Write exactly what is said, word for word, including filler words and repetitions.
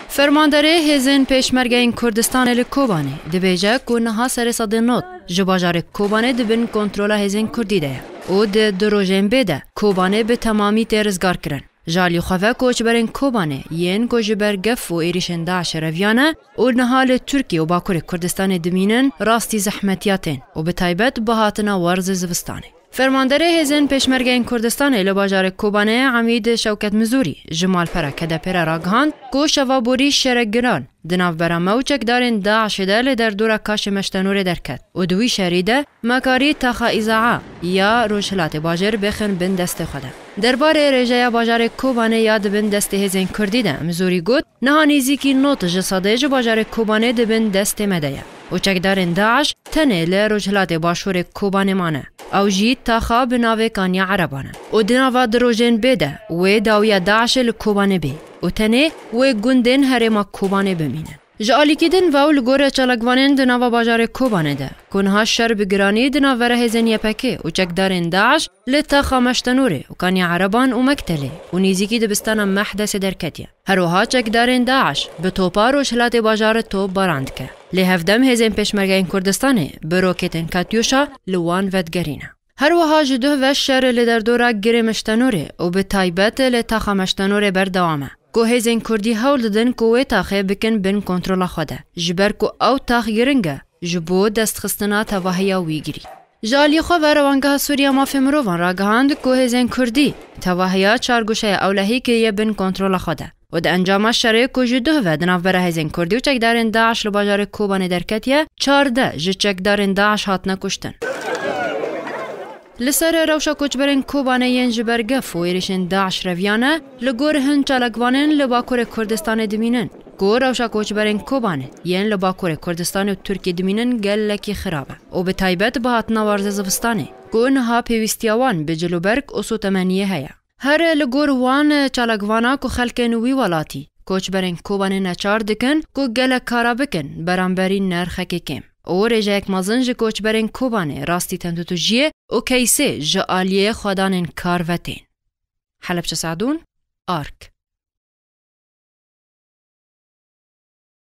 Fermanderê Hêzên Pêşmergeyên Kurdistanê li Kobanê dibêje ku niha serê sedê nod ji bajarê Kobanê di bin kontrola hêzên Kurdî de ye û di du rojên bê de Kobanê bi temamî tê rizgarkirin. Ji alî xwe ve koçberên Kobanê yên ku ji ber gef û êrîşên DAIŞê reviyane û niha li Tirkiye û Bakurê Kurdistanê dimînin rastî zehmetiya tên û bi taybet bi hatina werzê zivistanê. Fermanderê Hêzên Pêşmergeyên Kurdistanê li bajarê Kobanê Emîd Şewket Mizûrî ji malpera K D P re ragihand ku şeva borî şere giran di navbera me û çekdarên DAIŞê de li derdora Kaşê Meştenorê derket û di wî şerî de me karî taxa îzaa ya Rojhilatê bajêr bêxin bin destê xwe de. Derbarê rêjeya bajarê Kobanê ya di bin destê hêzên Kurdî de Mizûrî got, niha nêzîkî nod ji sedê ji bajarê Kobanê di bin destê me de ye û çekdarên DAIŞ tenê li Rojhilatê Başûrê Kobanê mane. Ew jî taxa bi navê Kanya Ereban e û di nava du rojên bê de wê dawiya DAIŞê li Kobanê bê û tenê wê gundên herêma Kobanê bimînin. Ji alîkî din ve û li gorî çalakvanên di nava bajarê Kobanê de ku niha şer bi giranî di navbera hêzên Y P G û çekdarên DAIŞ li taxa Meştenorê û Kanya Ereban û Mektelê û nêzîkî dibistana Mehdesê derketiye. Her wiha çekdarên DAIŞ bi topa Rojhilatê bajarê top baran dike. Lê hevdem hêzên Pêşmergeyên Kurdistanê bi roketên Katyuşa li wan vedigerîne. Her wiha ji duh ve şer li derdora Girê Meştenorê û bi taybet li taxa Meştenorê berdewam e ku hêzên Kurdî hewl didin ku wê taxê bikin bin kontrola xwe de, ji ber ku ew tax giring e ji bo destxistina tevahiya wî girî. Ji alî xwe ve Rewangeha Sûriya Mafê Mirovan ragihand ku hêzên Kurdî tevahiya çargoşeya ewlehî kiriye bin kontrola xwe de û di encama şerê ku ji duh ve di navbera hêzên Kurdî û çekdarên DAIŞ li bajarê Kobanê derketiye, çardeh ji çekdarên DAIŞ hatine kuştin. Li ser rewşa koçberên Kobanê yên ji ber gef û êrişên DAIŞ reviyane, li gor hin çalakvanên li Bakurê Kurdistanê dimînin ku rewşa koçberên Kobanê yên li Bakurê Kurdistanê û Tirkiyê dimînin gelekî xirab e û bi taybet bi hatina werzê zivistanê ku niha pêwîstiya wan bi cilûberg û sotemeniyê heye. Her li gor wan çalakvana ku xelkên wî welatî koçberên Kobanê neçar dikin ku gelek kara bikin beramberî nerxekê kêm û rêjeyek mezin ji koçberên Kobanê rastî tendutujiyê û keysê ji aliyê xwedanên kar ve tên. Helebçe Sadûn, Ark.